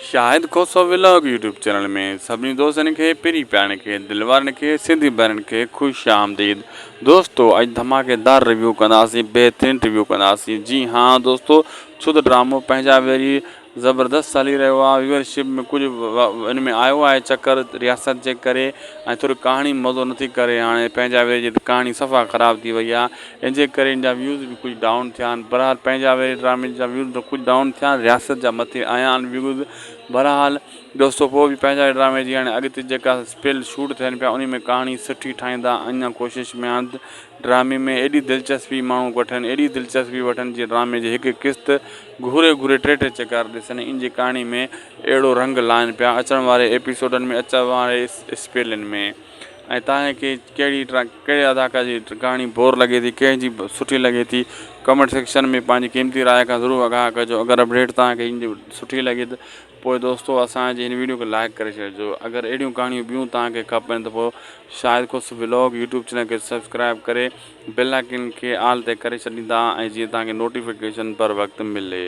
Shahid Khoso vlog YouTube channel ۾ سڀني دوستن کي پرين پيارن کي دل وارن کي سنڌي ڀائرن کي خوش آمديد دوستو اڄ ڌماڪيدار ريويو ڪنداسين بهترين ريويو ڪنداسين جي ها دوستو ڇو ته ڊرامو پنهنجا ويري زبردست هلي رهيو آهي ويورشپ ۾ ڪجهه ان ۾ آيو آهي چڪر رياست جي ڪري ۽ ٿوري ڪهاڻي مزو نٿي ڪري هاڻي پنهنجا ويري جي ڪهاڻي صفا خراب ٿي وئي آهي ان جي ڪري ان جا ويوز به ڪجهه ڊائون ٿيا آهن بهرحال پنهنجا ويري ڊرامي جا ويوز ته ڪجهه ڊائون ٿيا آهن رياست جا مٿي آيا آهن ويوز بهرحال دوستو پوء به پنهنجا ويري ڊرامي جي هاڻي اڳتي جيڪا اسپيل شوٽ ٿين پيا ان ۾ ڪهاڻي سٺي ٺاهيندا اڃا ڪوشش ۾ آهن ڊرامي ۾ ايڏي دلچسپي ماڻهو وٺن ايڏي دلچسپي وٺن جيئن ڊرامي جي هڪ قسط گهوري گهوري ٽي ٽي چڪر ڏسن ان جي ڪهاڻي ۾ اهڙو رنگ لائن پيا اچڻ واري ايپيسوڊن ۾ اچڻ واري اسپيلن ۾ ۽ توهان کي ڪهڙي ڪهڙي اداڪار جي ڪهاڻي بور لڳي ٿي ڪنهن جي سٺي لڳي ٿي ڪمينٽ سيڪشن ۾ پنهنجي قيمتي راء کان ضرور آگاهه ڪجو اگر اپڊيٽ توهان کي ان جي سٺي لڳي ته پوء دوستو اسان جي هن ويڊيو کي لائڪ ڪري ڇڏجو اگر اهڙيون ڪهاڻيون ٻيون توهان کي کپن ته پوء Shahid Khoso vlog YouTube channel کي سبسڪرائب ڪري بيل آئيڪن کي آل تي ڪري ڇڏيندا ۽ جيئن توهان کي نوٽيفڪيشن بر وقت ملي.